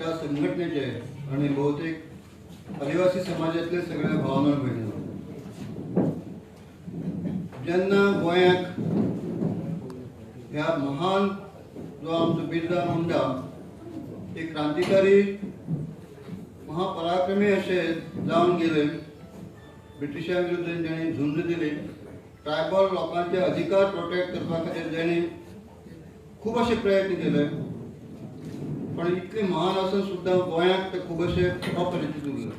उटा संघटनेचे आणि बहुतेक आदिवासी समाजातले सगळे भावना भयणींनो, जेन्ना गोंयाक ह्या महान जो आमचो बिरसा मुंडा एक क्रांतिकारी महापराक्रमी अशे जावन गेले, ब्रिटिशां विरुद्ध जाणी झुंज दिली, ट्रायबल लोकांचे अधिकार प्रोटेक्ट करपा खातीर जाणी खूब अशे प्रयत्न केले, पण इतले महान आसून सुद्दां गोंयाक ते खूब अशे अपरिचित उरले.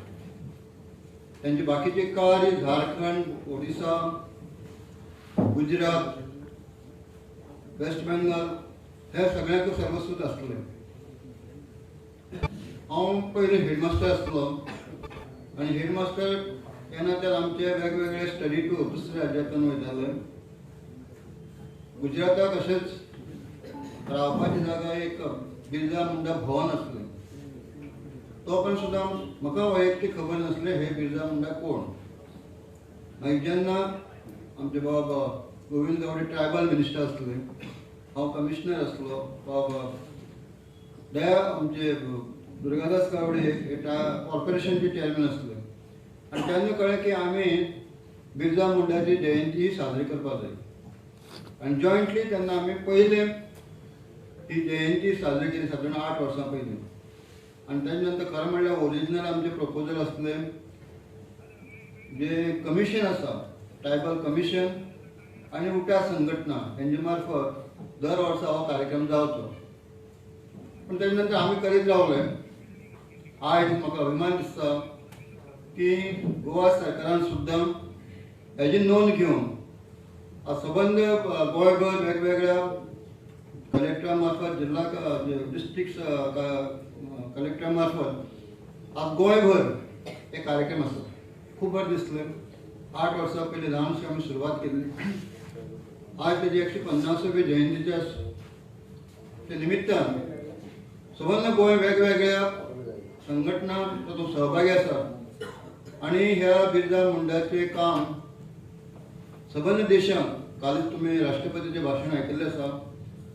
त्यांचे बाकीचे कार्य झारखंड, ओडिसा, गुजरात, वेस्ट बेंगाल हे सगळ्यांक सर्वस्वत आसले. हांव पयलीं हेडमास्टर आसलो आनी हेडमास्टर तेन्ना तर आमचे वेगवेगळे स्टडी टूर दुसऱ्या राज्यांतल्यान वयताले. गुजराताक अशेंच रावपाची जागा एक बिरसा मुंडा भवन आसलें, तो पण सुद्दां म्हाका वैयक्तीक खबर नासलें हे बिरसा मुंडा कोण. मागीर जेन्ना आमचे बाबा गोविंद गावडे ट्रायबल मिनिस्टर आसले, हांव कमिशनर आसलो, बाबा दया आमचे दुर्गादास गावडे हे कॉर्पोरेशनचे चेअरमॅन आसले, आनी तेन्ना कळ्ळें की आमी बिरसा मुंडाची जयंती साजरी करपाक जाय. आनी जॉयंटली तेन्ना आमी पयलें ही जयंती साजरी केली सादारण 8 वर्सां पयलीं. आनी तेजे नंतर खरें म्हणल्यार ओरिजिनल आमचें प्रपोजल आसलें जे कमिशन आसा ट्रायबल कमिशन आनी उटा संघटना हेंचे मार्फत दर वर्सा हो कार्यक्रम जावचो, पूण तेजे नंतर आमी करीत रावले. आयज म्हाका अभिमान दिसता की गोवा सरकारान सुद्दां हेजी नोंद घेवन आज सबंद गोंयभर वेगवेगळ्या कलेक्टरा मार्फत, जिल्हा डिस्ट्रिक्ट कलेक्टरा मार्फत आज गोंयभर हे कार्यक्रम आसा. खूब बरें दिसलें. 8 वर्सां पयलीं ल्हानशी आमी सुरवात केल्ली, आज तेजी 150वी जयंतीच्या ते निमित्तान सबंद गोंय वेगवेगळ्या संघटना तातूंत सहभागी आसा आनी ह्या बिरसा मुंडाचें काम सबंद देशांत, कालच तुमी राष्ट्रपतीचें भाशण आयकल्लें आसा,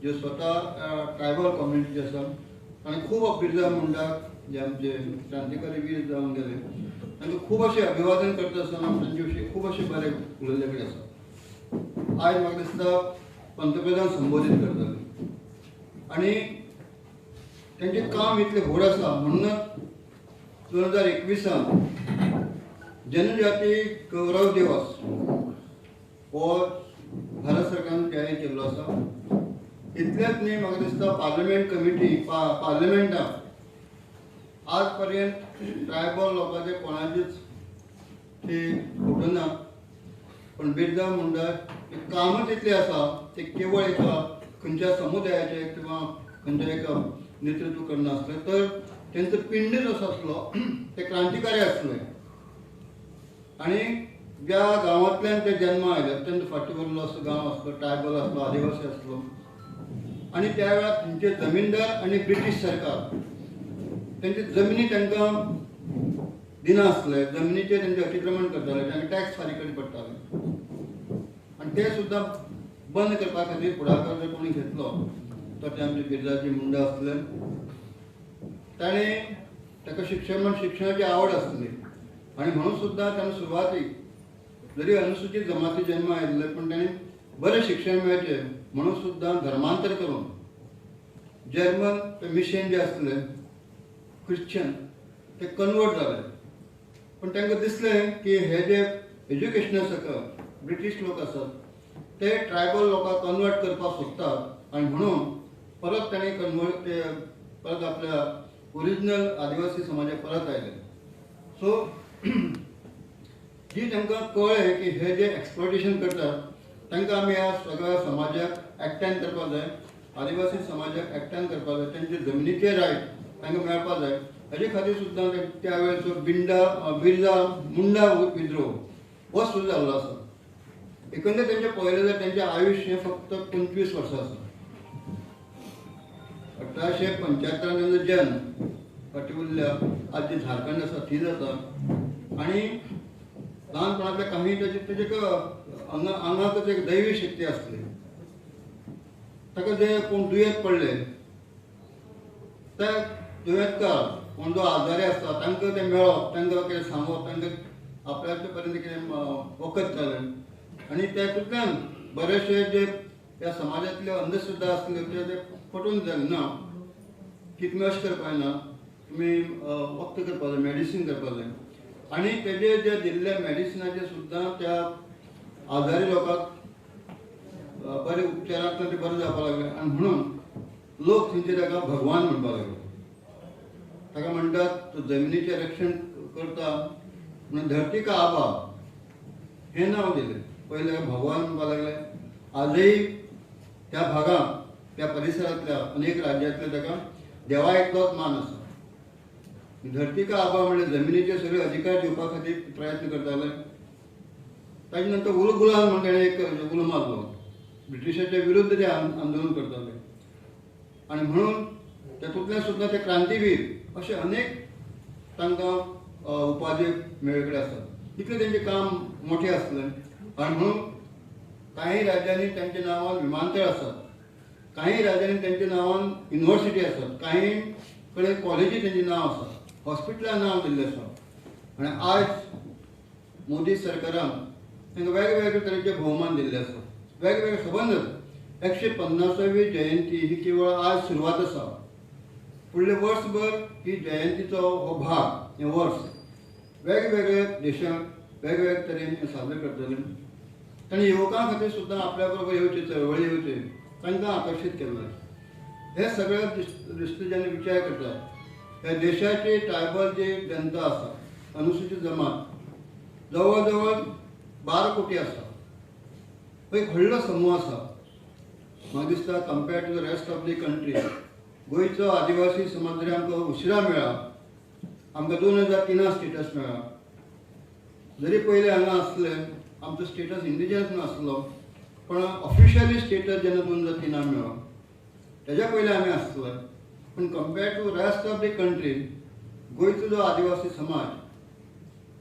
जे स्वता ट्रायबल कम्युनिटीचे आसा आनी खूब बिरसा मुंडाक जे आमचे क्रांतिकारी वीर जावन गेले तांकां खूब अशें अभिवादन करता आसतना तांचे विशीं खूब अशें बरें उलयल्ले कडेन आसा. आयज म्हाका दिसता पंतप्रधान संबोधीत करतले आनी तांचें काम इतलें व्हड आसा म्हणूनच 2021 जनजाती गौरव दिवस हो भारत सरकारान जाहीर केल्लो आसा. इतलेंच न्ही, म्हाका दिसता पार्लमेंट कमिटी पार्लमेंटान आज पर्यंत ट्रायबल लोकांचे कोणाचीच ती फोटो ना, पण बिरसा मुंडा कामच इतलें आसा ते केवळ एका खंयच्या समुदायाचें किंवा खंयच्या एका नेतृत्व करनासलें, तर तेंचो पिंडच असो आसलो, ते क्रांतिकारी आसले आनी ज्या गांवांतल्यान ते जन्मा आयले अत्यंत फाटीं उरलो असो गांव आसलो, ट्रायबल आसलो, आदिवासी आसलो आनी त्या वेळार थंयचे जमीनदार आनी ब्रिटीश सरकार तेंचे जमनी तांकां दिनासले, जमनीचेर तेंचें अतिक्रमण करताले, तांकां टॅक्स फारीक करचे पडटाले आनी ते सुद्दां बंद करपा खातीर फुडाकार जर कोणी घेतलो तर ते आमचे बिरसाजी मुंडा आसले. ताणें ताका शिक्षण शिक्षणाची आवड आसली आनी म्हणून सुद्दां ताणें सुरवातीक जरी अनुसूचित जमाती जन्म आयिल्ले पण ताणें बरें शिक्षण मेळचें म्हणून सुद्दां धर्मांतर करून जर्मन ते मिशन जे आसले क्रिश्चन ते कन्वर्ट जाले, पण तांकां दिसलें की हे जे एज्युकेशनल सकल ब्रिटीश लोक आसात ते ट्रायबल लोकांक कन्वर्ट करपाक सोदतात आनी म्हणून परत ताणें कन्वर्ट ते परत आपल्या ओरिजिनल आदिवासी समाजाक परत आयले. सो जी तांकां कळ्ळें की हे जे एक्सप्लॉयटेशन करतात तांकां आमी ह्या सगळ्या समाजाक एकठांय करपाक जाय, आदिवासी समाजाक एकठांय करपाक जाय, तांचे जमनीचे रायट तांकां मेळपाक जाय. हाजे खातीर सुद्दां त्या वेळचो बिरसा मुंडा विद्रोह हो सुरू जाल्लो आसा. एकंदर तेंचें पळयलें जाल्यार तेंचें आयुश्य हें फक्त 25 वर्सां आसा. 1875 तांचो जन्म फाटीं उरल्या आज जे झारखंड आसा थंय जाता आनी ल्हानपणांतल्या काही ताजे तेजे आंगाकच एक दैवी शक्ती आसली. ताका जे कोण दुयेंत पडले त्या दुयेंतकार कोण जो आजारी आसता तांकां तें मेळप, तांकां कितें सांगप, तांकां आपल्याचे पर्यंत कितें वखद जालें आनी तातूंतल्यान बरेचशे जे त्या समाजांतल्यो अंधश्रद्धा आसल्यो ते पटोवन जालें ना की तुमी अशें करपाक जायना, तुमी वखद करपाक जाय, मेडिसीन करपाक जाय आनी तेजे जे दिल्ल्या मेडिसिनाचे सुद्दां त्या आजारी लोकांक बरे उपचारांतल्यान ते बरें जावपाक लागले आनी म्हणून लोक थंयचे ताका भगवान म्हणपाक लागले. ताका म्हणटात तो जमनीचें रक्षण करता म्हणून धरती का आबा हें नांव दिलें. पयलें भगवान म्हणपाक लागले. आजही त्या भागांत त्या परिसरांतल्या अनेक राज्यांतल्या ताका देवा इतलोच मान आसा. धरती का आबा म्हणल्यार जमनीचे सगळे अधिकार दिवपा खातीर प्रयत्न करताले. ताजे नंतर उलगुलान म्हणून ताणें एक उलो मारलो, ब्रिटिशाच्या विरुद्ध ते आंदोलन करताले आनी म्हणून तातूंतल्यान सुद्दां ते क्रांतीवीर अशे अनेक तांकां उपाधी मेळ्ळे कडेन आसात. इतलें तेंचें काम मोठें आसलें आनी म्हणून कांय राज्यांनी तांच्या नांवान विमानतळ आसात, कांय राज्यांनी तांच्या नांवान युनिवर्सिटी आसात, कांय कडेन कॉलेजी तेंचें नांव आसा, हॉस्पिटलां नांव दिल्लें आसा. आनी आयज मोदी सरकारान तांकां वेगवेगळे तरेचे भोवमान दिल्ले आसा, वेगवेगळे सबंद. 150वी जयंती ही केवळ आज सुरवात आसा. फुडले वर्सभर ही जयंतीचो हो भाग हें वर्स वेगवेगळे देशांत वेगवेगळे तरेन साजरे करतले. आनी युवकां खातीर सुद्दां आपल्या बरोबर येवचे, चळवळी येवचे, तांकां आकर्शीत केल्लें. हे सगळे दृश्टी जेन्ना विचार करतात ह्या देशाची ट्रायबल जी जनता आसा, अनुसूचित जमात जवळ जवळ 12 कोटी आसा, एक व्हडलो समूह आसा. म्हाका दिसता compare to the rest of the country गोंयचो आदिवासी समाज जरी आमकां उशिरा मेळ्ळा, आमकां 2003 स्टेटस मेळ्ळा. जरी पयलीं हांगा आसले आमचो स्टेटस इंडिजनस नासलो, पण ऑफिशियली स्टेटस जेन्ना 2003 मेळ्ळो तेज्या पयलीं आमी आसले. पूण compare to rest of the country गोंयचो जो आदिवासी समाज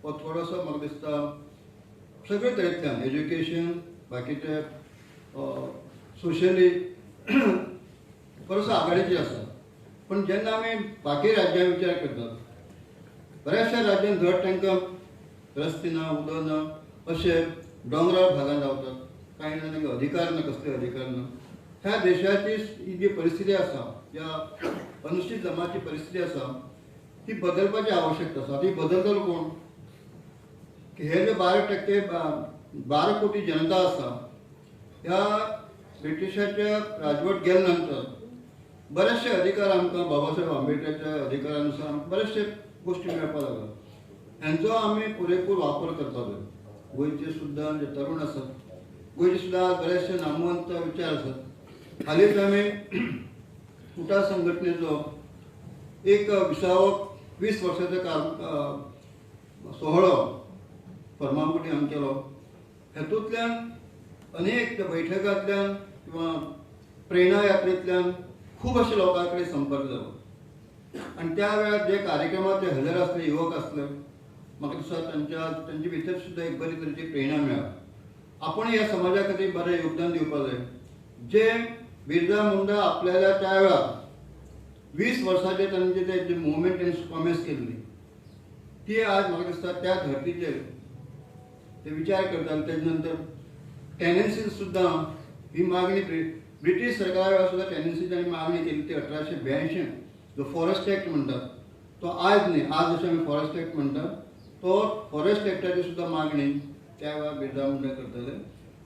हो थोडोसो म्हाका दिसता सगळे तरेंतल्यान एज्युकेशन बाकीचे सोशली बरोसो आघाडीचेर आसा. पूण जेन्ना आमी बाकी राज्यां विचार करतात बऱ्याचशा राज्यांत धड तांकां रस्ते ना, उदक ना, अशे दोंगराळ भागांत रावतात, कांय ना तांकां अधिकार ना, कसले अधिकार ना. ह्या देशाची ही जी परिस्थिती आसा, ह्या अनुसूचित जमातीची परिस्थिती आसा, ती बदलपाची आवश्यकता आसा. ती बदलतलो कोण? की हे जे 12% 12 कोटी जनता आसा, ह्या ब्रिटिशाच्या राजवट गेल्या नंतर बरेचशे अधिकार आमकां बाबासाहेब आंबेडकराच्या अधिकारानुसार आमकां बरेचशे गोश्टी मेळपाक लागला. हांचो आमी पुरेपूर वापर करपाक जाय. गोंयचे सुद्दां जे तरुण आसात, गोंयचे सुद्दां बरेचशे नामवंत विचार आसात. हालींच आमी उटा संघटनेचो एक 20 वर्साचो सोहळो फर्मागुडी हांगा केलो. हातूंतल्यान अनेक बैठकांतल्यान किंवा प्रेरणा यात्रेंतल्यान खूब अशे लोकां कडेन संपर्क जालो आनी त्या वेळार जे कार्यक्रमाक ते हजर आसले युवक आसले, म्हाका दिसता तांचे भितर सुद्दां एक बरी तरेची प्रेरणा मेळ्ळा. आपण ह्या समाजा खातीर बरें योगदान दिवपाक जाय. जे बिरसा मुंडा आपल्याला त्या वेळार 20 वर्साचे तांचे ते मुवमेंट तांणी कॉमेस केल्ली ती आज म्हाका दिसता त्या धर्तीचेर ते विचार करताले. तेजे नंतर टेनन्सी सुद्दां ही मागणी ब्रिटीश सरकारा वेळार सुद्दां टेनन्सी तांणी मागणी केली ती 1882 जो फॉरेस्ट एक्ट म्हणटात तो आज न्ही, आज जशें आमी फॉरेस्ट एक्ट म्हणटात तो फॉरेस्ट एक्टाची सुद्दां मागणी त्या वेळार बिरसा मुंडा करताले.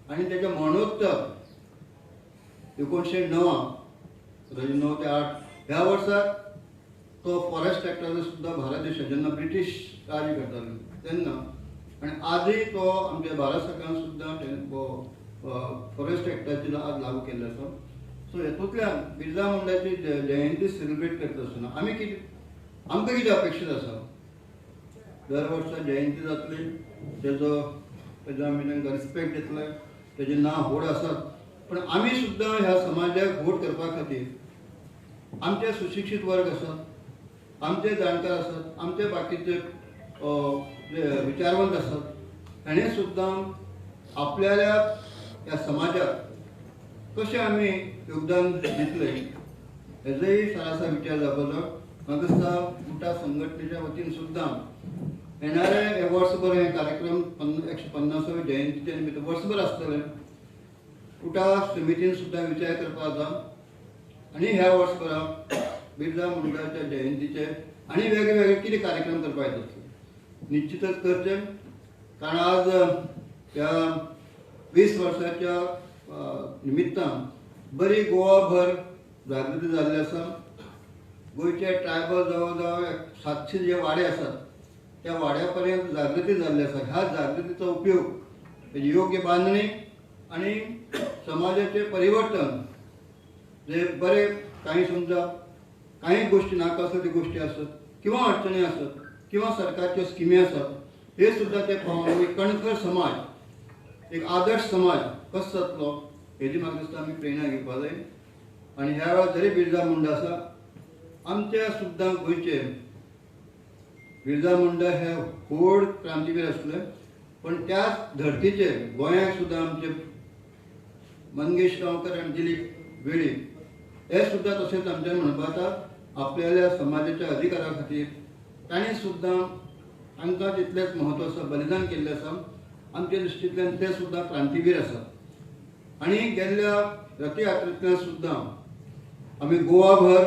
आनी तेजें मरणोत्तर 1909 9 ते 8 ह्या वर्साक तो फॉरेस्ट एक्टाचो सुद्दां भारत देशात जेन्ना ब्रिटीश राज्य करताले तेन्ना, आनी आजूय तो आमच्या भारत सरकारान सुद्दां फॉरेस्ट एक्टाची आज लागू केल्लो आसा. सो हेतूंतल्यान बिरसा मुंडाची जयंती सेलिब्रेट करता आसतना आमी कितें, आमकां कितें अपेक्षीत आसा? दर वर्सा जयंती जातली, तेजो आमी तांकां रिस्पेक्ट दितले, तेजें नांव व्हड आसात, पण आमी सुद्दां ह्या समाजाक व्हड करपा खातीर आमचे सुशिक्षीत वर्ग आसात, आमचे जाणकार आसात, आमचे बाकीचे जे विचारवंत आसात, हाणें सुद्दां आपल्याल्या ह्या समाजाक कशें आमी योगदान दितले हेजोय सारासा विचार जावपाचो. म्हाका दिसता उटा संघटनेच्या वतीन सुद्दां येणारे हे वर्सभर हे कार्यक्रम 150व्या जयंतीच्या निमित्त वर्सभर आसतले. उटा समितीन सुद्दां विचार करपाक जाय आनी ह्या वर्सभराक बिरसा मुंडाच्या जयंतीचे आनी वेगळे वेगळे कितें कार्यक्रम करपाक येतात निश्चितच करचे. कारण आज त्या 20 वर्साच्या निमित्तान बरी गोवाभर जागृती जाल्ली आसा. गोंयचे ट्रायबल जवळ जवळ 700 जे वाडे आसात त्या वाड्या पर्यंत जागृती जाल्ली आसा. ह्या जागृतीचो उपयोग योग्य बांदणी आनी समाजाचे परिवर्तन जे बरे काही समजा काही गोष्टी नाका आसत त्यो गोष्टी आसत किंवा अडचणी आसत किंवा सरकारच्यो स्किमी आसत हे सुद्दां ते पळोवन एक कणखर समाज, एक आदर्श समाज कसो जातलो हेजी म्हाका दिसता आमी प्रेरणा घेवपाक जाय. आनी ह्या वेळार जरी बिरसा मुंडा आसा, आमच्या सुद्दां गोंयचे बिरसा मुंडा हे व्हड क्रांतीवीर आसले, पण त्याच धर्तीचेर गोंयाक सुद्दां आमचे मंगेश गांवकर आनी दिलीप वेळीप हे सुद्दां तशेंच आमच्यान म्हणपाक जाता आपल्याल्या समाजाच्या अधिकारा खातीर तांणी सुद्दां तांकां तितलेंच म्हत्व आसा, बलिदान केल्लें आसा. आमच्या दृश्टींतल्यान ते सुद्दां क्रांतीवीर आसात. आनी गेल्ल्या रथयात्रेंतल्यान सुद्दां आमी गोवाभर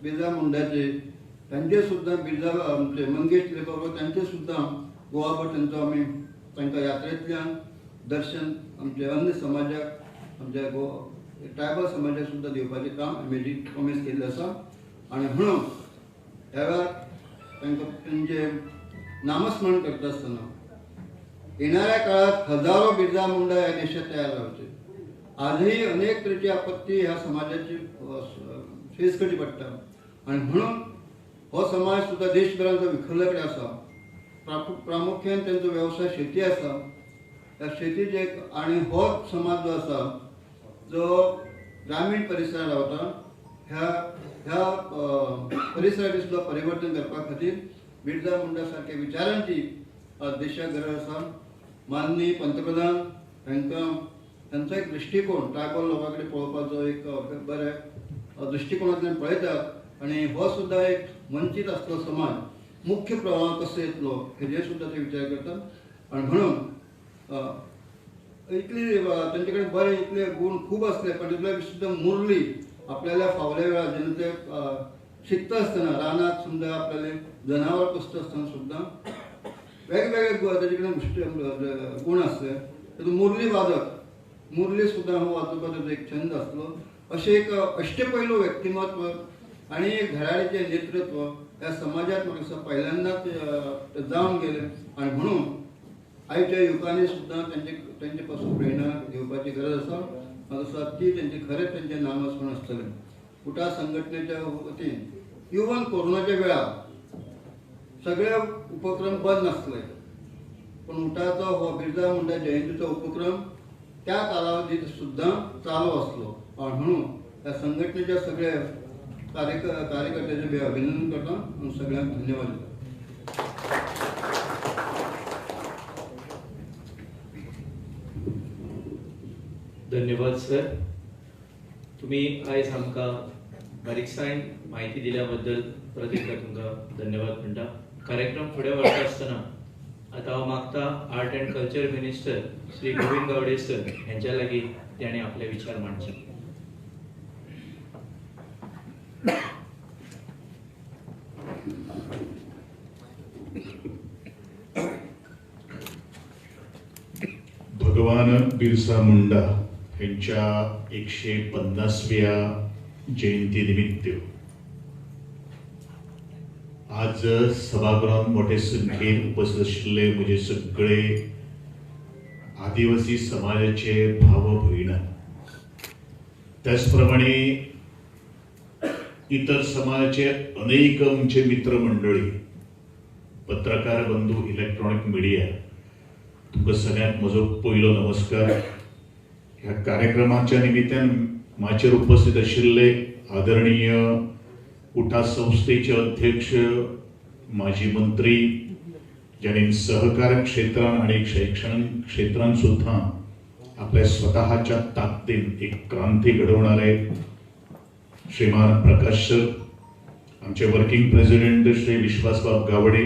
बिरसा मुंडाचे तांचे सुद्दां बिरसा आमचे मंगेश बाबा तांचे सुद्दां गोवाभर तांचो आमी तांकां यात्रेंतल्यान दर्शन आमच्या अन्य समाजाक, आमच्या गोवा ट्रायबल समाजाक सुद्दां दिवपाचें काम आमी प्रॉमीस केल्लें आसा. आनी म्हणून ह्या वेळार तांकां तांचें नामस्मरण करता आसतना येणाऱ्या काळात हजारो बिरसा मुंडा ह्या देशात तयार जावचे. आजही अनेक तरेची आपत्ती ह्या समाजाची फेस करची पडटा आनी म्हणून हो समाज सुद्दां देशभरांत विखुरले कडेन आसा. प्रामुख्यान तांचो वेवसाय शेती आसा. ह्या शेतीचे आनी हो समाज जो आसा जो ग्रामीण परिसरांत रावता ह्या ह्या परिसराचें सुद्दां परिवर्तन करपा खातीर बिरसा मुंडा सारक्या विचारांची देशाक गरज आसा. माननीय पंतप्रधान तांकां तांचो एक दृश्टिकोण ट्रायबल लोकां कडेन पळोवपाचो एक बऱ्या दृश्टिकोणांतल्यान पळयतात आनी हो सुद्दां एक वंचीत आसलो समाज मुख्य प्रवाहांत कसो येतलो हेजेर सुद्दां ते विचार करतात. आनी म्हणून इतली तांचे कडेन बरे इतले गूण खूब आसले, पण तितले सुद्दां मुरली आपल्याला फावल्या वेळार जेन्ना ते शिकता आसतना रानांत समजा आपल्याले जनावर पोसता आसतना सुद्दां वेगवेगळे ताजे कडेन गुण आसले. तातूंत मुरली वादक, मुरली सुद्दां हो वाजोवपाचो ताजो एक छंद आसलो. अशें एक अष्टपैलू व्यक्तिमत्व आनी एक घराण्याचें नेतृत्व ह्या समाजांत म्हाका दिसता पहिल्यांदाच जावन गेलें. आनी म्हणून आयच्या युवकांनी सुद्दां तांचे पासून प्रेरणा घेवपाची गरज आसा. म्हाका दिसता ती तेंचे खरेंच तेंचें नामस्मरण आसतलें. उटा संघटनेच्या वतीन इवन कोरोनाच्या वेळार सगळे उपक्रम बंद नासले, पण उटाचो हो बिरसा मुंडा जयंतीचो उपक्रम त्या कालावधीत सुद्दां चालू आसलो. आनी म्हणून ह्या संघटनेच्या सगळ्या कार्यकर्त्याचें बी अभिनंदन करता आनी सगळ्यांक धन्यवाद दिता. धन्यवाद सर, तुम्ही आयज आमकां बारीकसाणेन म्हायती दिल्या बद्दल परत एकदा तुमकां धन्यवाद म्हणटा. कार्यक्रम फुडें व्हरता आसतना आतां हांव मागता art and culture minister Shri Govind Gawade sir हेंच्या लागीं ताणें आपले विचार मांडचे. भगवान बिरसा मुंडा यांच्या 150व्या जयंतीनिमित्त आज सभागृहात मोठे संख्येन उपस्थित आशिल्ले म्हजे सगळे आदिवासी समाजाचे भाव भयणां, त्याचप्रमाणे इतर समाजाचे अनेक आमचे मित्रमंडळी, पत्रकार बंधू, इलेक्ट्रॉनिक मिडिया, तुमकां सगळ्यांक म्हजो पयलो नमस्कार. ह्या कार्यक्रमाच्या निमित्तान माचयेर उपस्थित आशिल्ले आदरणीय उटा संस्थेचे अध्यक्ष, माजी मंत्री, ज्यांनी सहकार क्षेत्रान आणि शैक्षणिक क्षेत्रान सुद्धा आपल्या स्वतःच्या ताकदीन एक क्रांती घडवणारे श्रीमान प्रकाश सर, आमचे वर्किंग प्रेसिडेंट श्री विश्वासबाब गावडे,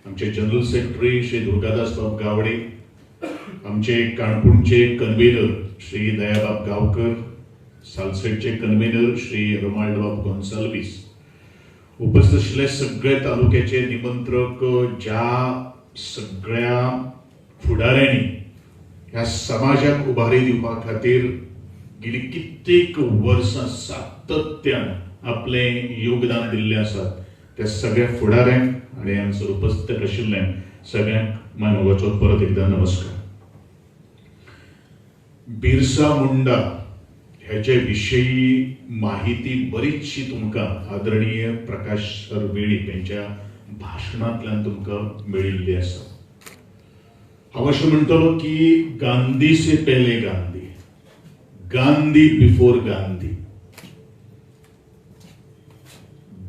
आमचे जनरल सेक्रेटरी श्री दुर्गादासबाब गावडे, आमचे काणकोणचे कन्व्हेनर श्री दयाबाब गावकर, सालसेटचे कन्व्हेनर श्री रोमाल्डबाब गोन्साल्वीस, उपस्थित आशिल्ले सगळे तालुक्याचे निमंत्रक, ज्या सगळ्या फुडाऱ्यांनी ह्या समाजाक उभारी दिवपा खातीर गेली कित्येक वर्सां सातत्यान आपलें योगदान दिल्लें आसा त्या सगळ्या फुडाऱ्यांक आनी हांगासर उपस्थित आशिल्ल्यांक सगळ्यांक मानवाचो परत एकदा नमस्कार. बिरसा मुंडा ह्याचे विशयी माहिती बरीचशी तुमकां आदरणीय प्रकाश सर वेळीप यांच्या भाशणांतल्यान तुमकां मेळिल्ली आसा. हांव अशें म्हणटलो की गांधी से पहले गांधी, गांधी बिफोर गांधी,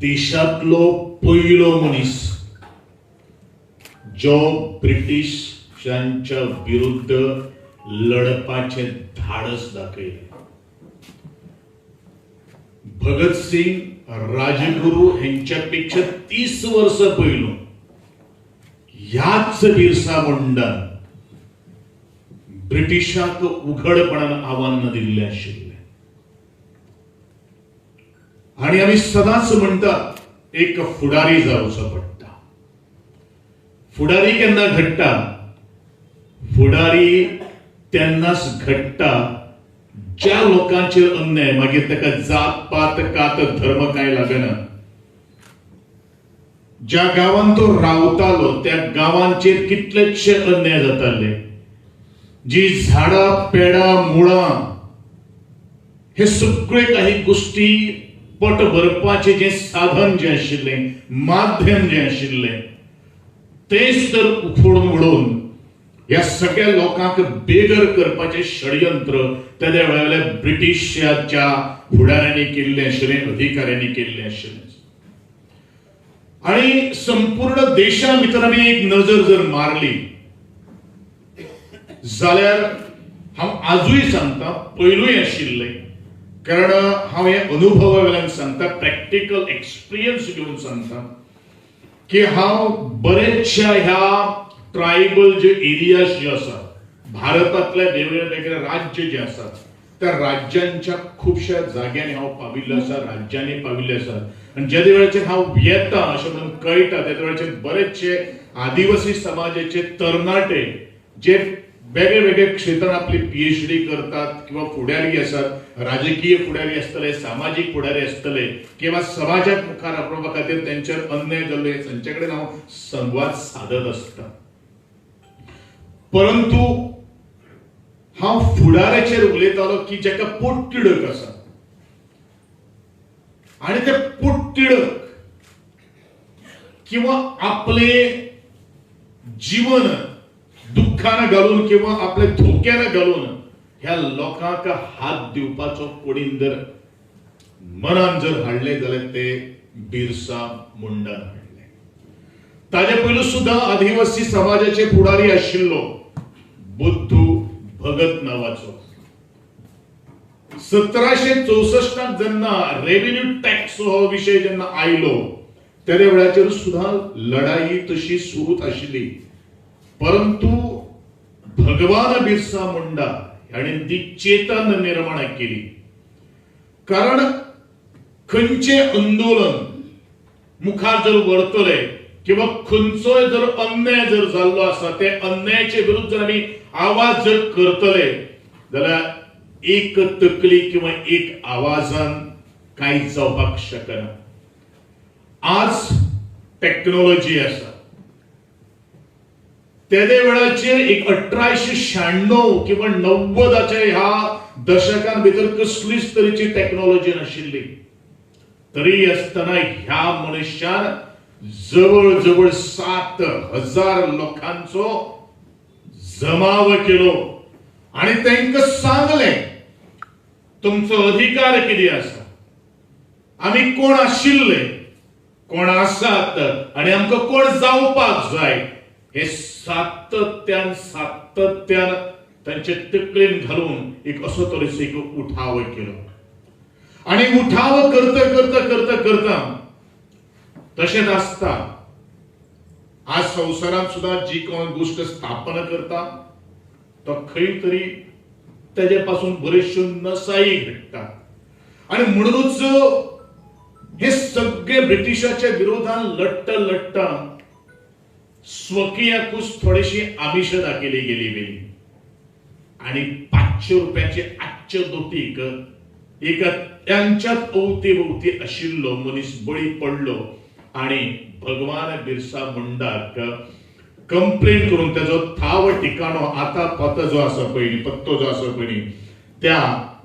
देशांतलो पयलो मनीस जो ब्रिटिशांच्या विरुद्ध लढपाचें धाडस दाखयलें. भगत सिंग, राजगुरू हेंच्या पेक्षा 30 वर्सां पयलो ह्याच बिरसा मुंडान ब्रिटिशांक उघडपणान आव्हान दिल्लें आशिल्लें. आनी आमी सदांच म्हणटात एक फुडारी जावचो पडटा. फुडारी केन्ना घडटा? फुडारी तेन्नाच घडटा ज्या लोकांचेर अन्याय, मागीर ताका जात पात कात धर्म कांय लागना, ज्या गांवांत तो रावतालो त्या गांवांचेर कितलेशे अन्याय जाताले, जी झाडां पेडां मुळां हे सगळे काही गोष्टी पोट भरपाचें जें साधन जें आशिल्लें, माध्यम जें आशिल्लें तेच तर उखडून उडोवन ह्या सगळ्या लोकांक बेघर करपाचें षडयंत्र त्या वेळार ब्रिटिशाच्या फुडाऱ्यांनी केल्लें आशिल्लें, अधिकाऱ्यांनी केल्लें आशिल्लें. आनी संपूर्ण देशा भितर आमी एक नजर जर मारली जाल्यार हांव आजूय सांगता, पयलूय आशिल्लें, कारण हांव हे अनुभवा वेल्यान सांगता, प्रॅक्टिकल एक्सपिरियन्स घेवन सांगता की हांव बरेचशा ह्या ट्रायबल जे एरियाज जे आसात, भारतांतल्या वेगवेगळे वेगळे राज्य जे आसात त्या राज्यांच्या खुबश्या जाग्यांनी हांव पाविल्लो आसा, राज्यांनी पाविल्ले आसात. आनी ज्या वेळाचेर हांव येता अशें म्हणून कळटा त्या वेळाचेर बरेचशे आदिवासी समाजाचे तरणाटे जे वेगळे वेगळे क्षेत्रांत आपली PhD करतात किंवा फुडारी आसात, राजकीय फुडारी आसतले, सामाजीक फुडारी आसतले किंवा समाजाक मुखार आपणपा खातीर तेंचेर अन्याय जाल्लो तांचे कडेन हांव संवाद सादत आसता. परंतु हांव फुडाऱ्याचेर उलयतालो की जाका पोटतिडक आसा आनी ते पोटतिडक किंवा आपले जीवन दुःखान घालून किंवा आपले धोक्यान घालून ह्या लोकांक हात दिवपाचो कोणीन जर मनान जर हाडले जाल्यार ते बिरसा मुंडान हाडले. ताजे पयलू सुद्दां आदिवासी समाजाचे फुडारी आशिल्लो बुद्धू भगत नावाचो. 1764 जेन्ना रेव्हेन्यू टॅक्स हो विशय जेन्ना आयलो त्या वेळाचेर सुद्दां लढाई तशी सुरूच आशिल्ली, परंतु भगवान बिरसा मुंडा हाणें ती चेतन निर्माण केली. कारण खंयचें आंदोलन मुखार जर व्हरतले किंवा खंयचोय जर अन्याय जर जाल्लो आसा ते अन्यायाचे विरुद्ध जर आमी आवाज जर करतले जाल्यार एक तकली किंवा एक आवाजान कांय जावपाक शकना. आज टॅक्नोलॉजी आसा, तेदे वेळाचेर एक 1896 किंवा 90च्या ह्या दशकां भितर कसलीच तरेची टॅक्नोलॉजी नाशिल्ली, तरी आसतना ह्या मनशान जवळ जवळ 7000 लोकांचो जमाव केलो आनी तांकां सांगलें तुमचो अधिकार कितें आसा, आमी कोण आशिल्ले, कोण आसात आनी आमकां कोण जावपाक जाय, हे सातत्यान सातत्यान तांचे तकलेन घालून एक असो तरेचो एक उठाव केलो. आनी उठाव करता करता करता करता तशेंच आसता आज संवसारांत सुद्दां जी कोण गोश्ट स्थापना करता तो खंय तरी तेजे पासून बऱ्योचश्यो नसाई घडटा. आनी म्हणूनच हे सगळे ब्रिटिशाच्या विरोधान लढटा लढटा स्वकीयाकूच थोडीशी आमिष दाखयली गेली बी आनी 500 रुपयाचे आजचे दोटीक एका त्यांच्यात अवती भोवती आशिल्लो मनीस बळी पडलो आनी भगवान बिरसा मुंडाक कंप्लेन करून तेजो थाव ठिकाणो आता पत्तो जो आसा पयलीं पत्तो जो आसा पयलीं त्या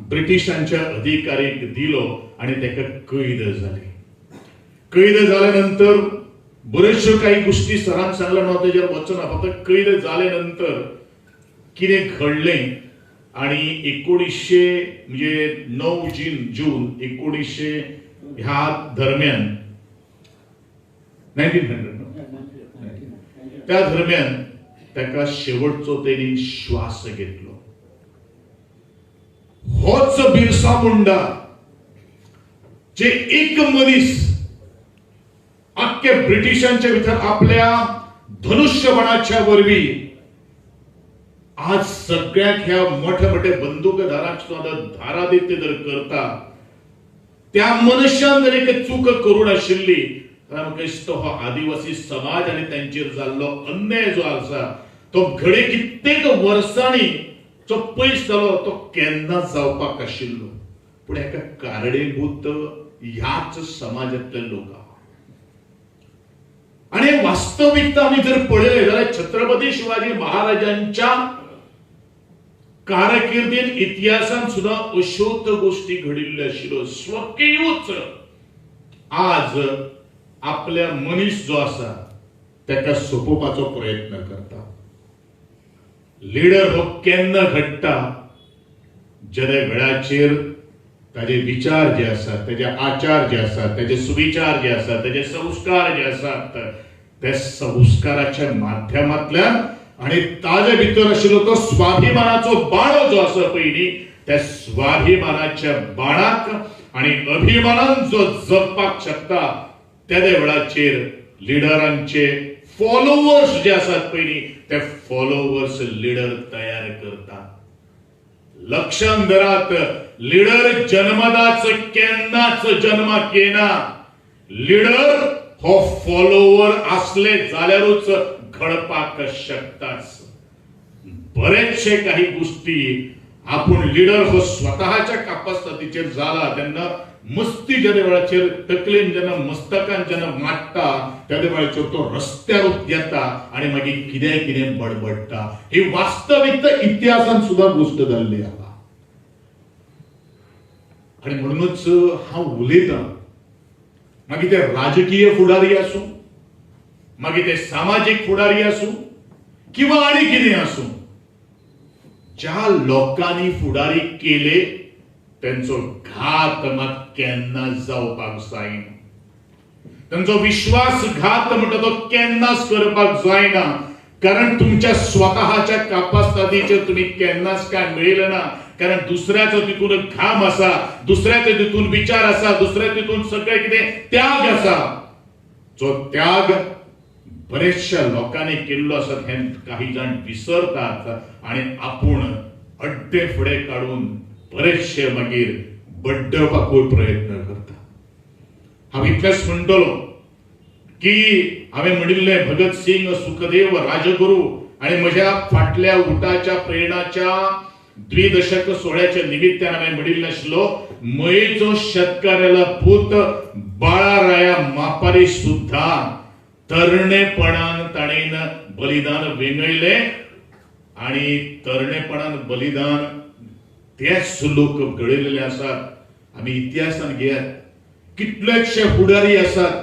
ब्रिटिशांच्या अधिकारीक दिलो आनी ताका कैद जाली. कैद जाल्या नंतर बऱ्योचश्यो काही गोष्टी सरान सांगला न्हू तेजेर वचना, फक्त कैद जाले नंतर कितें घडलें आनी 1900 म्हणजे 9 जून 1900 ह्या दरम्यान 1900 त्या दरम्यान ताका शेवटचो तेणी श्वास घेतलो. होच बिरसा मुंडा जे एक मनीस अख्खे ब्रिटिशांच्या भितर आपल्या धनुष्यबाणाच्या वरवीं आज सगळ्याक ह्या मोठे मोठे बंदूकधारांक सुद्दां धारादित्य जर करता त्या मनशान जर एक चूक करूं नाशिल्ली तो हो आदिवासी समाज आनी तांचेर जाल्लो अन्याय जो आसा तो घडये कित्येक वर्सांनी जो पयस जालो तो केन्नाच जावपाक आशिल्लो. पूण हेका कारणीभूत ह्याच समाजांतले लोक. आनी वास्तविकता आमी जर पळयलें जाल्यार छत्रपती शिवाजी महाराजांच्या कारकिर्दीन इतिहासांत सुद्दां अश्योच गोष्टी घडिल्ल्यो आशिल्ल्यो. स्वकीयूच आज आपल्या मनीस जो आसा ताका सोपोवपाचो प्रयत्न करता. लिडर हो केन्ना घडटा जेन्ना वेळाचेर ताजे विचार जे आसात, ताजे आचार जे आसात, ताजे सुविचार जे आसात, ताजे संस्कार जे आसात त्या संस्काराच्या माध्यमांतल्यान आनी ताजे भितर आशिल्लो तो स्वाभिमानाचो बाणो जो आसा पयलीं त्या स्वाभिमानाच्या बाणाक आनी अभिमानान जो जगपाक शकता त्या वेळाचेर लिडरांचे फॉलोवर्स जे आसात पयलीं ते फॉलोवर्स लिडर तयार करतात. लक्षांत धरात, लिडर जन्मदाच केन्नाच जन्माक येना. लिडर हो फॉलोवर असले जाल्यारूच घडपाक शकताच. बरेचशे काही गोष्टी आपण लिडर हो स्वतःच्या कापास्तातीचेर जाला तेन्ना मस्ती ज्या वेळाचेर तकलेन जेन्ना मस्तकान जेन्ना माट्टा त्या वेळाचेर तो रस्त्यार येता आनी मागीर कितें कितें बडबडटा. ही वास्तविकता इतिहासान सुद्दां गोश्ट जाल्ली आसा. आनी म्हणूनच हांव उलयतां, मागीर ते राजकीय फुडारी आसूं, मागीर ते सामाजीक फुडारी आसूं किंवा आनी कितें आसूं, ज्या लोकांनी फुडारी केले त्यांचो घात मात केन्नाच जावपाक जायना. त्यांचो विश्वासघात म्हणटा तो केन्नाच करपाक जायना. कारण तुमच्या स्वतःच्या कापास्तादीचेर तुमी केन्नाच काय मेळिल्लें ना. कारण दुसऱ्याचो तितून घाम आसा, दुसऱ्याचो तितून विचार आसा, दुसऱ्या तितून सगळें कितें त्याग आसा. जो त्याग बरेचशा लोकांनी केल्लो आसा हें काही जाण विसरतात आनी आपूण अड्डे फुडें काडून बरेचशे मागीर बड्डपाकूय प्रयत्न करता. हांव इतलेंच म्हणटलो की हांवें म्हणिल्लें भगत सिंग, सुखदेव, राजगुरू आनी म्हज्या फाटल्या उटाच्या प्रेरणाच्या द्विदशक सोहळ्याच्या निमित्तान हांवें म्हणिल्लें आशिल्लो मयेचो शेतकाऱ्याला पूत बाळाराया मापारी सुद्धा तरणेपणान ताणेन बलिदान वेंगयलें आनी तरणेपणान बलिदान तेच लोक घडयलेले आसात. आमी इतिहासान घेयात कितलेशे फुडारी आसात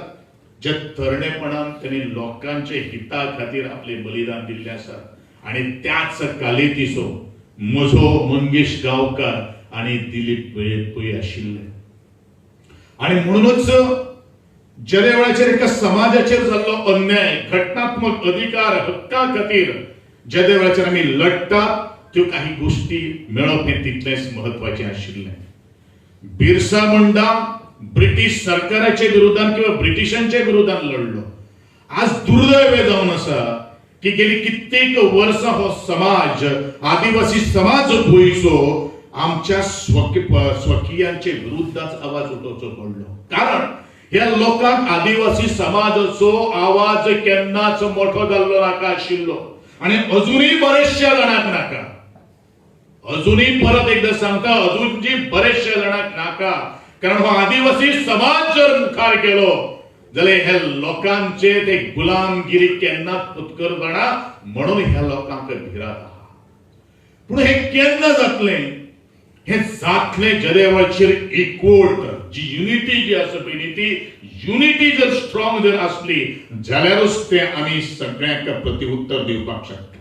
जे तरणेपणान त्यांनी लोकांच्या हिता खातीर आपले बलिदान दिल्ले आसात. आनी त्याच कालेतीचो म्हजो मंगेश गांवकार आनी दिलीप वेळीपूय आशिल्ले. आनी म्हणूनच ज्या वेळाचेर एका समाजाचेर जाल्लो अन्याय, घटनात्मक अधिकार हक्का खातीर ज्या वेळाचेर आमी लढटात त्यो काही गोष्टी मेळप हें तितलेंच म्हत्वाचें आशिल्लें. बिरसा मुंडा ब्रिटीश सरकाराच्या विरोधान किंवा ब्रिटिशांच्या विरोधान लढलो. आज दुर्दैव जावन आसा की गेली कित्येक वर्सां हो समाज, आदिवासी समाज गोंयचो आमच्या स्वकीयांचे विरुद्धाच आवाज उठोवचो पडलो. कारण ह्या लोकांक आदिवासी समाजाचो आवाज केन्नाच मोठो जाल्लो नाका आशिल्लो आनी अजुनूय बरेचशा जाणांक नाका. अजुनूय परत एकदा सांगता, अजूनजी बरेचशा जाणांक नाका. कारण हो आदिवासी समाज जर मुखार गेलो जाल्यार ह्या लोकांचे ते गुलामगिरी केन्नाच उत्कर जाणा म्हणून ह्या लोकांक भिरांत आहा. पूण हे केन्ना जातलें? हे जातलें जेदेवेळचेर एकवट जी युनिटी जी आसा पळय ती युनिटी जर स्ट्रॉंग जर आसली जाल्यारूच ते आमी सगळ्यांक प्रतिउत्तर दिवपाक शकता.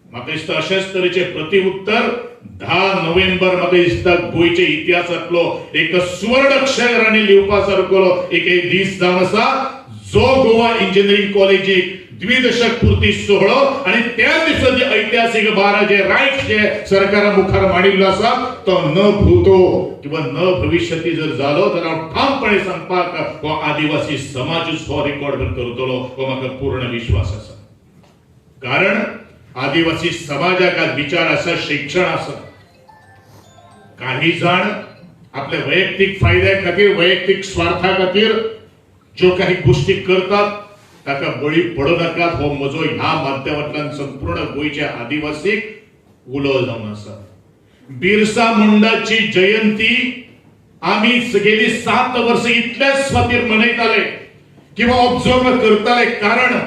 म्हाका दिसता अशेच तरेचे प्रतिउत्तर 10 नोव्हेंबर म्हाका दिसता गोंयच्या इतिहासांतलो एक सुवर्ण अक्षरांनी लिवपा सारको एक दीस जावन आसा, जो गोवा इंजिनियरींग कॉलेजीक द्विदशक पूर्ती सोहळो आनी त्या दिसा जे ऐतिहासीक 12 जे रायट्स जे सरकारा मुखार मांडिल्लो आसा तो न भूतो किंवा न भविष्यती जर जालो जाल्यार हांव ठामपणे सांगपाक हो आदिवासी समाजूच हो रिकॉर्ड करतलो हो म्हाका पूर्ण विश्वास आसा. कारण आदिवासी समाजाक आज विचार आसा, शिक्षण आसा. काही जाण आपल्या वैयक्तीक फायद्या खातीर, वैयक्तीक स्वार्था खातीर ज्यो काही गोष्टी करतात ताका बळी पडू नाकात. हो म्हजो ह्या माध्यमांतल्यान संपूर्ण गोंयच्या आदिवासीक उलो जावन आसा. बिरसा मुंडाची जयंती आमी गेली 7 वर्सां इतल्याच खातीर मनयताले किंवा ऑब्झर्व करताले, कारण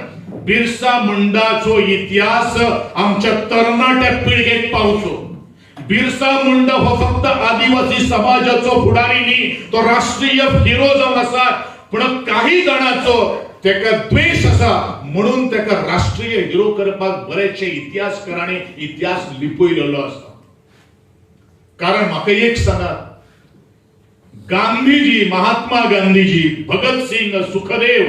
बिरसा मुंडाचो इतिहास आमच्या तरणाट्या पिळगेक पावचो. बिरसा मुंडा हो फक्त आदिवासी समाजाचो फुडारी न्ही, तो राष्ट्रीय हिरो जावन आसा. पूण काही जाणांचो तेका द्वेश आसा म्हणून तेका राष्ट्रीय हिरो करपाक बरेचशे इतिहासकारांनी इतिहास लिपयलेलो आसा. कारण म्हाका एक सांगात, गांधीजी, महात्मा गांधीजी, भगत सिंग, सुखदेव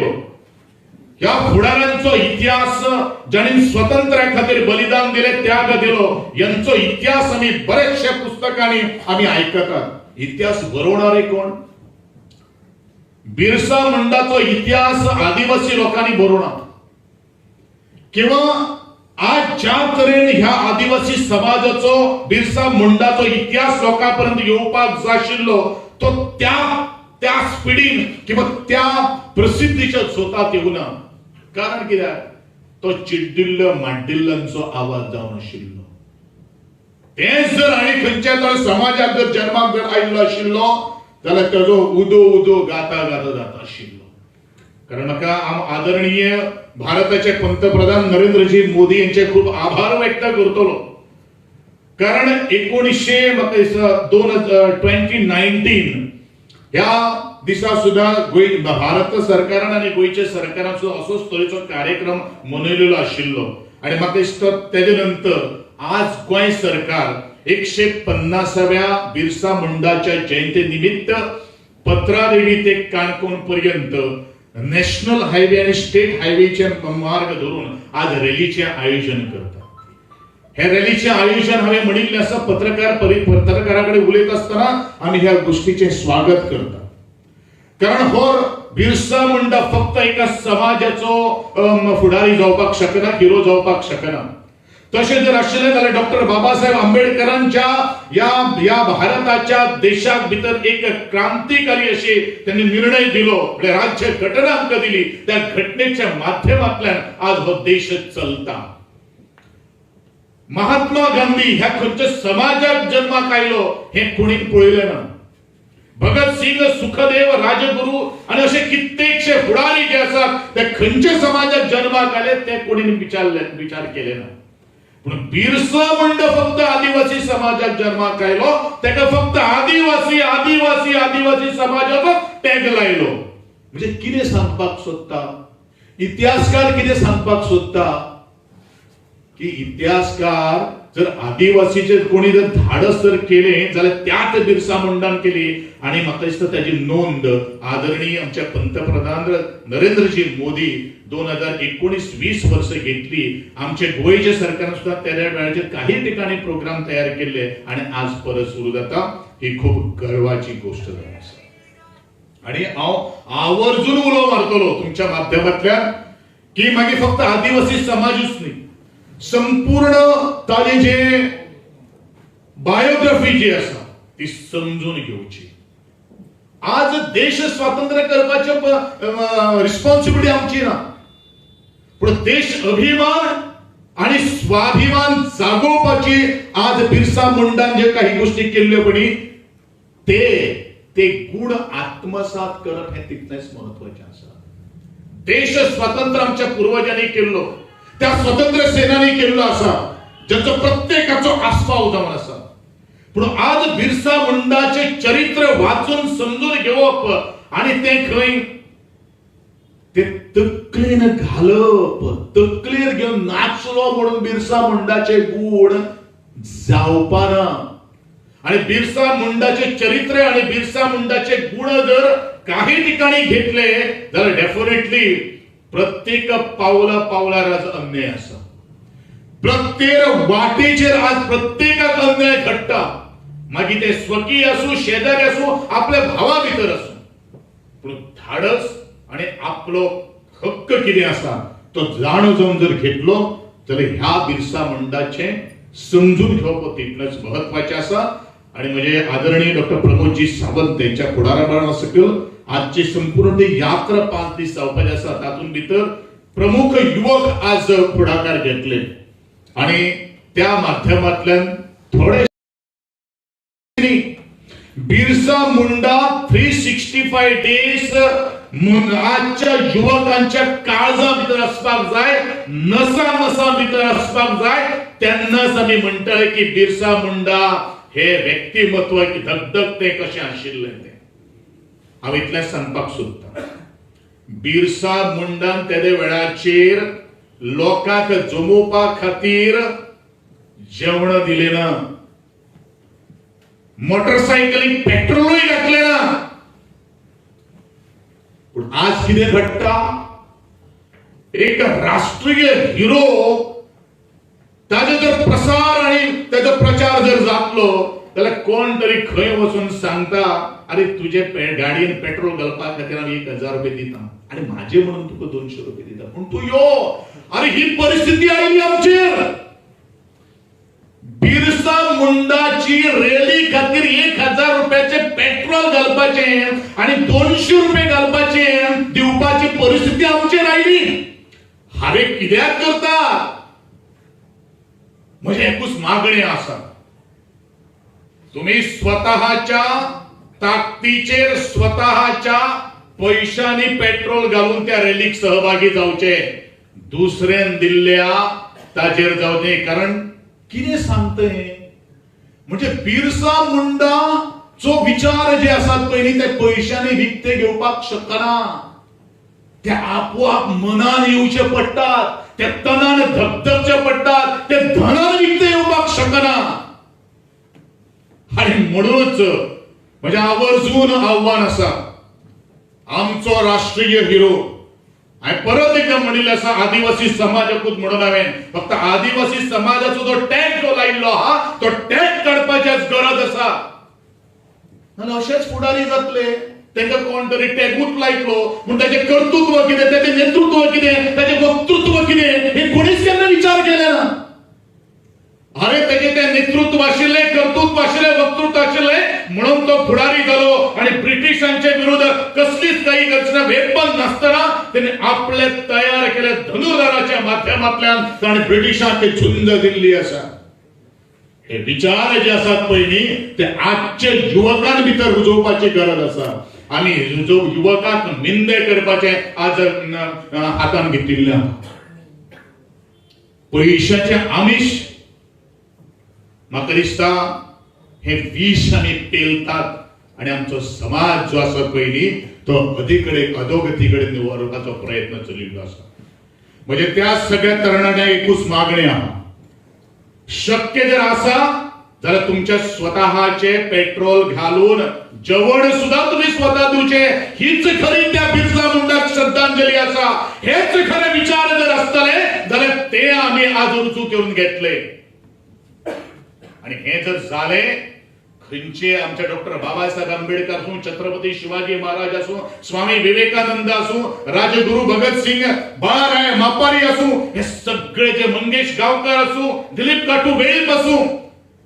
ह्या फुडाऱ्यांचो इतिहास ज्यांनी स्वतंत्र्या खातीर बलिदान दिले, त्याग दिलो, यांचो इतिहास आमी बरेचशा पुस्तकांनी आमी आयकतात. इतिहास बरोवणारे कोण? बिरसा मुंडाचो इतिहास आदिवासी लोकांनी बरोवना किंवा आज ज्या तरेन ह्या आदिवासी समाजाचो बिरसा मुंडाचो इतिहास लोकांपर्यंत येवपाक जाय आशिल्लो तो त्या त्या स्पिडीन किंवा त्या प्रसिद्धीच्या झोतात येवना. कारण कित्याक? तो चिड्डिल्लो माड्डिल्ल्यांचो आवाज जावन आशिल्लो. तेच जर आनी खंयच्या तरी समाजाक जर जन्माक जर आयिल्लो आशिल्लो जाल्यार तेजो उदो उदो गाता गाता जाता आशिल्लो. कारण म्हाका आदरणीय भारताचे पंतप्रधान नरेंद्रजी मोदी यांचे खूब आभार व्यक्त करतलो. कारण 2019 ह्या दिसा सुद्धा गोंय भारत सरकारान आनी गोंयच्या सरकारान सुद्धा असोच तरेचो कार्यक्रम मनयलेलो आशिल्लो. आनी म्हाका दिसता तेजे नंतर आज गोंय सरकार 150व्या बिरसा मुंडाच्या जयंती निमित्त पत्रादेवी ते काणकोण पर्यंत नॅशनल हायवे आणि स्टेट हायवेचे मार्ग धरून आज रॅलीचे आयोजन करतात. हे रॅलीचे आयोजन हांवें म्हणिल्लें आसा, पत्रकाराकडे उलयत आसतना आमी ह्या गोष्टीचें स्वागत करतात. कारण हो बिरसा मुंडा फक्त एका समाजाचो फुडारी जावपाक शकना, हिरो जावपाक शकना. तशें जर आशिल्लें जाल्यार डॉक्टर बाबासाहेब आंबेडकरांच्या ह्या ह्या भारताच्या देशाक भितर एक क्रांतिकारी अशी त्यांनी निर्णय दिलो, म्हणजे राज्य घटना आमकां दिली, त्या घटनेच्या माध्यमांतल्यान आज हो देश चलता. महात्मा गांधी ह्या खंयच्या समाजाक जन्माक आयलो हें कोणी पळयलें ना. भगत सिंग, सुखदेव, राजगुरू आनी अशे कित्येकशे फुडारी जे आसात ते खंयच्या समाजाक जन्माक आयले ते कोणी विचार केले ना. पूण बिरसा मुंडा फक्त आदिवासी समाजाक जन्माक आयलो, तेका फक्त आदिवासी आदिवासी आदिवासी समाजाचो टॅग लायलो. म्हणजे कितें सांगपाक सोदता इतिहासकार? कितें सांगपाक सोदता की इतिहासकार जर आदिवासीचे कोणी जर धाडस जर केले जाल्यार त्याच बिरसा मुंडान केली. आनी म्हाका दिसता ताजी नोंद आदरणीय आमच्या पंतप्रधान नरेंद्रजी मोदी 2019-20 वर्स घेतली. आमचे गोंयच्या सरकारान सुद्धा त्या वेळाचेर काही ठिकाणी प्रोग्राम तयार केले आणि आज परत सुरू जाता. ही खूप गर्वाची गोष्ट जावन आसा. आणि हांव आवर्जून उलो मारतलो तुमच्या माध्यमांतल्यान की मागीर फक्त आदिवासी समाजूच न्ही, संपूर्ण ताजे जे बायोग्राफी जी आसा ती समजून घेवची. आज देश स्वातंत्र्य करपाचे रिस्पॉन्सिबिलिटी आमची ना, पूण देश अभिमान आणि स्वाभिमान जागोवपाची आज बिरसा मुंडान जे काही गोष्टी केल्ल्यो पळय ते ते गुण आत्मसात करप हे तितलेंच म्हत्वाचें आसा. देश स्वातंत्र्य आमच्या पुर्वजांनी केल्लो, त्या स्वतंत्र सेनानी केल्लो आसा, ज्याचो प्रत्येकाचो आस्पाव जावन आसा. पूण आज बिरसा मुंडाचे चरित्र वाचून समजून घेवप आणि ते खंय ते तकलेन घालप, तकलेर घेवन नाचलो म्हणून बिरसा मुंडाचे गूण जावपाना. आणि बिरसा मुंडाचे चरित्र आणि बिरसा मुंडाचे गुण जर काही ठिकाणी घेतले जाल्यार डेफिनेटली प्रत्येक पावला पावलार आज अन्याय आसा, प्रत्येक वाटेचेर आज प्रत्येकाक अन्याय घडटा, मागीर ते स्वकीय आसूं, शेजारी आसूं, आपल्या भावा भितर आसूं. पूण धाडस आणि आपलो हक्क कितें आसा तो जाणो जावन जर घेतलो जाल्यार ह्या बिरसा मुंडाचें समजून घेवप तितलेंच म्हत्वाचें आसा. आणि म्हणजे आदरणीय डॉक्टर प्रमोदजी सावंत त्यांच्या फुडारापणा सकयल आजची संपूर्ण ती यात्रा 5 दीस जावपाची आसा, तातूंत भितर प्रमुख युवक आज फुडाकार घेतले आणि त्या माध्यमांतल्यान थोडे बिरसा मुंडा 365 डेज आजच्या युवकांच्या काळजा भितर आसपाक जाय, नसा नसा भितर आसपाक जाय. तेन्नाच आमी म्हणटले की बिरसा मुंडा हे व्यक्तिमत्व की धगधगते कशें आशिल्लें तें. हांव इतलेंच सांगपाक सोदतां, बिरसा मुंडान तेदे वेळाचेर लोकांक जमोवपा खातीर जेवण दिलें ना, मोटरसायकलीक पेट्रोलूय घातलें ना. पूण आज कितें घडटा, एक राष्ट्रीय हिरो ताजो जर प्रसार आणि ताजो प्रचार जर जातलो जाल्यार कोण तरी खंय वचून सांगता, अरे तुजे गाडयेन पेट्रोल घालपा खातीर हांव 1000 रुपये दिता आणि माझे म्हणून तुका 200 रुपये दिता, पूण तूं यो. अरे ही परिस्थिती आयली आमचेर. बिरसा मुंडाची रॅली खातीर 1000 रुपयाचे पेट्रोल घालपाचे आणि 200 रुपये घालपाचे दिवपाची परिस्थिती आमचेर आयली. हांवें कित्याक करता? म्हजें एकूच मागणें आसा, तुम्ही स्वतःच्या ताकदीचेर स्वतःच्या पैशांनी पेट्रोल घालून त्या रॅलीक सहभागी जावचे, दुसऱ्यान दिल्ल्या ताजेर जावचे. कारण कितें सांगता हें म्हणजे बिरसा मुंडाचो विचार जे आसात पयलीं ते पैशांनी विकते घेवपाक शकना, ते आपोआप मनान येवचे पडटात, ते तनान धगधगचे पडटात, ते धनान विकते येवपाक शकना. आणि म्हणूनच म्हजें आवर्जून आव्हान आसा, आमचो राष्ट्रीय हिरो, हांवें परत एकदा म्हणिल्लें आसा, आदिवासी समाजाकूच म्हणून हांवें फक्त आदिवासी समाजाचो जो टॅग जो लायिल्लो आहा तो टॅग काडपाची आज गरज आसा. नाजाल्यार अशेच फुडारी जातले, तांकां कोण तरी टॅगूच लायतलो म्हूण ताचें कर्तृत्व कितें, ताचें नेतृत्व कितें, ताचें वक्तृत्व कितें हें कोणीच केन्ना विचार केलें ना. अरे तेजें तें नेतृत्व आशिल्लें, कर्तृत्व आशिल्लें, वक्तृत्व आशिल्लें म्हणून तो फुडारी जालो आणि ब्रिटिशांचे विरुद्ध कसलीच काही गरज वेपन नासतना तेणे आपले तयार केले धनुर्धाराच्या माध्यमांतल्यान ताणें ब्रिटिशांक झुंज दिल्ली आसा. हे विचार जे आसात पयलीं ते आजचे युवकां भितर रुजोवपाची गरज आसा. आमी युवकांक मिंदे करपाचे आज हातान घेतिल्लें आहा. पयशाचें आमिश म्हाका दिसता हे विश आमी पेलतात आणि आमचो समाज जो आसा पयलीं तो अधीकडे अधोगती कडेन व्हरपाचो प्रयत्न चलिल्लो आसा. म्हणजे त्या सगळ्या तरणाट्यांक एकूच मागणी आहा, शक्य जर आसा जाल्यार तुमच्या स्वतःचे पेट्रोल घालून जेवण सुद्धा तुम्ही स्वतः दिवचे. हीच खरी त्या बिरसा मुंडाक श्रद्धांजली आसा. हेच खरे विचार जर आसतले जाल्यार ते आमी आज रुजू करून घेतले. आणि हे जर जालें खंयचे आमचे डॉक्टर बाबासाहेब आंबेडकर आसूं, छत्रपती शिवाजी महाराज आसूं, स्वामी विवेकानंद आसूं, राजगुरू भगतसिंग, बाळाराय मापारी आसूं, हे सगळे जे मंगेश गांवकर आसूं, दिलीप काटू वेळीप आसूं,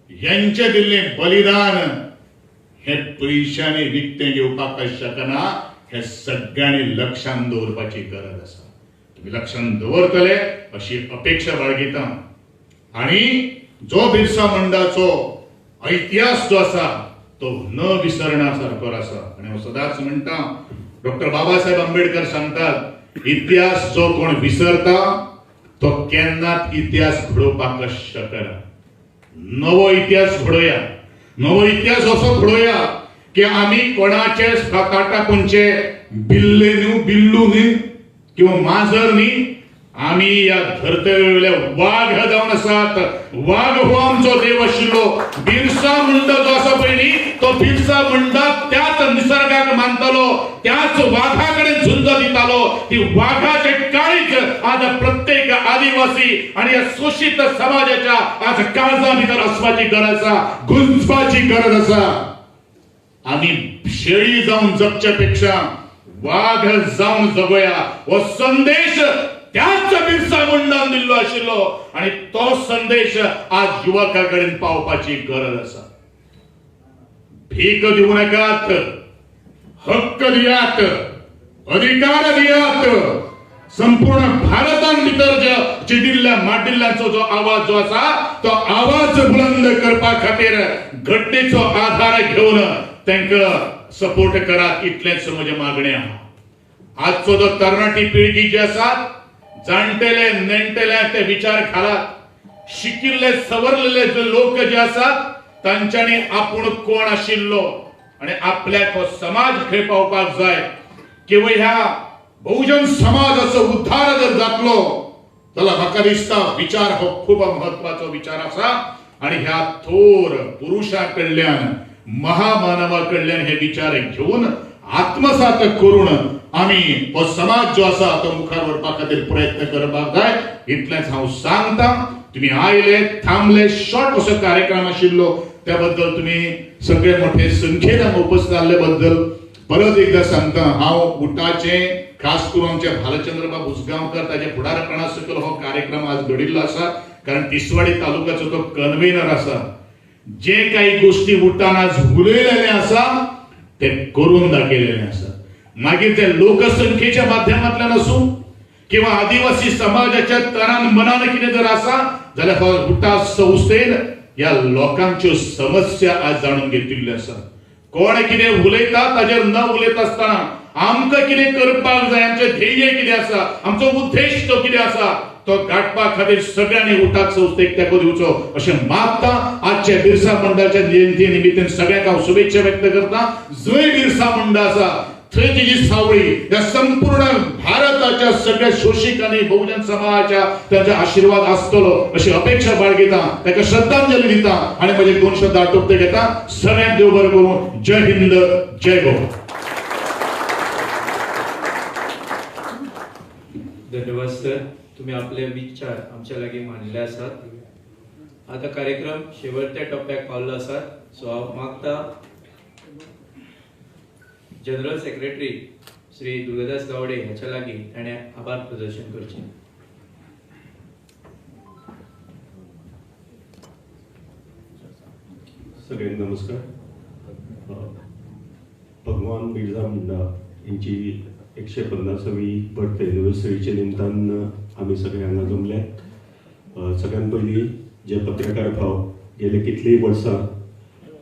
यांचे दिल्ले बलिदान हे पयशांनी विकतें घेवपाक शकना. हे सगळ्यांनी लक्षांत दवरपाची गरज आसा. तुम्ही लक्षांत दवरतले अशी अपेक्षा बाळगिता. आणि जो बिरसा मुंडाचो इतिहास जो आसा तो न विसरण्या सारको आसा. आनी हांव सदांच म्हणटा, डॉक्टर बाबासाहेब आंबेडकर सांगतात, इतिहास जो कोण विसरता तो केन्नाच इतिहास घडोवपाक शकना. नवो इतिहास घडोवया, नवो इतिहास असो घडोवया की आमी कोणाचे ताटा कोणचे बिल्ले न्हू, बिल्लू न्ही किंवा माजर न्ही, आमी ह्या धर्तरेवयले वाघ जावन आसात. वाघ हो आमचो देव आशिल्लो. बिरसा मुंडा जो आसा पळय न्ही, तो बिरसा मुंडा त्याच निसर्गाक मानतालो, त्याच वाघा कडेन झुंज दितालो. ती वाघाचे काळीज आज प्रत्येक आदिवासी आणि या शोषित समाजाच्या आज काळजा भितर आसपाची गरज आसा, गुंजपाची गरज आसा. आमी शेळी जावन जगच्या पेक्षा वाघ जावन जगोया हो संदेश त्याच बिरसा मुंडान दिल्लो आशिल्लो आणि तो संदेश आज युवका कडेन पावपाची गरज आसा. भीक दिवं नाकात, हक्क दियात, अधिकार दियात. संपूर्ण भारतान भितर जे चिडिल्ल्या माडिल्ल्याचो जो आवाज जो आसा तो आवाज बुलंद करपा खातीर घटनेचो आधार घेवन तांकां सपोर्ट करात, इतलेंच म्हजें मागणें आहा. आजचो जो तरणाटी पिळगी जी आसा, जाणटेले नेणटेले ते विचार घालात, शिकिल्ले सवरलेले जे लोक जे आसात तांच्यांनी आपूण कोण आशिल्लो आणि आपल्याक हो समाज खंय पावपाक जाय किंवा ह्या बहुजन समाजाचो उद्धार जर जातलो जाल्यार म्हाका दिसता विचार हो खूब म्हत्वाचो विचार आसा. आणि ह्या थोर पुरुषा कडल्यान, महामानवा कडल्यान हे विचार घेवन आत्मसात करून आमी हो समाज जो आसा तो मुखार व्हरपा खातीर प्रयत्न करपाक जाय, इतलेंच हांव सांगता. तुमी आयले, थांबले, शॉर्ट असो कार्यक्रम आशिल्लो त्या बद्दल तुमी सगळे मोठे संख्येन हांगा उपस्थित जाल्ले बद्दल परत एकदा सांगता. हांव उटाचे खास करून आमच्या भालचंद्रबाब उसगांवकर ताच्या फुडारपणा सकयल हो कार्यक्रम आज घडिल्लो आसा, कारण तिसवाडी तालुक्याचो तो कन्व्हेनर आसा. जे काही गोष्टी उटान आज उलयलेले आसा ते करून दाखयलेले आसा. मागीर ते लोकसंख्येच्या माध्यमांतल्यान आसूं किंवा आदिवासी समाजाच्या तणान मनान कितें जर आसा जाल्यार हो उटा संस्थेन ह्या लोकांच्यो समस्या आज जाणून घेतिल्ल्यो आसा. कोण कितें उलयता ताजेर न उलयता आसतना आमकां कितें करपाक जाय, आमचें ध्येय कितें आसा, आमचो उद्देश तो कितें आसा तो गांठपा खातीर सगळ्यांनी उटाक संस्थेक तेंको दिवचो अशें मागता. आजच्या बिरसा मुंडाच्या जयंती निमित्तान सगळ्यांक हांव शुभेच्छा व्यक्त करता. जंय बिरसा मुंडा आसा थंय तेजी सावळी ह्या संपूर्ण भारताच्या सगळ्या शोषिकांनी बहुजन समाजाच्या तांचा आशीर्वाद आसतलो अशी अपेक्षा बाळगिता, ताका श्रद्धांजली दिता आणि म्हजे दोन शब्द आटोपते घेता. सगळ्यांक देव बरें करूं. जय हिंद, जय गोवा. धन्यवाद सर, तुम्ही आपले विचार आमच्या लागीं मांडले आसात. आता कार्यक्रम शेवटच्या टप्प्याक पावल्लो आसा, सो हांव मागता जनरल सेक्रेटरी श्री दुर्गादास गावडे ह्याच्या लागीं ताणें आभार प्रदर्शन करचें. सगळ्यांक नमस्कार. भगवान बिरसा मुंडा यांची 150वी बर्थ एनिवर्सरीच्या निमतान आमी सगळे हांगा जमले. सगळ्यात पयलीं जे पत्रकार भाव गेले कितलीं वर्सां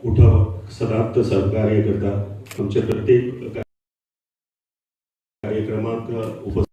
उठाव सदांच सहकार्य करता, आमच्या प्रत्येक कार्यक्रमाक उपस्थित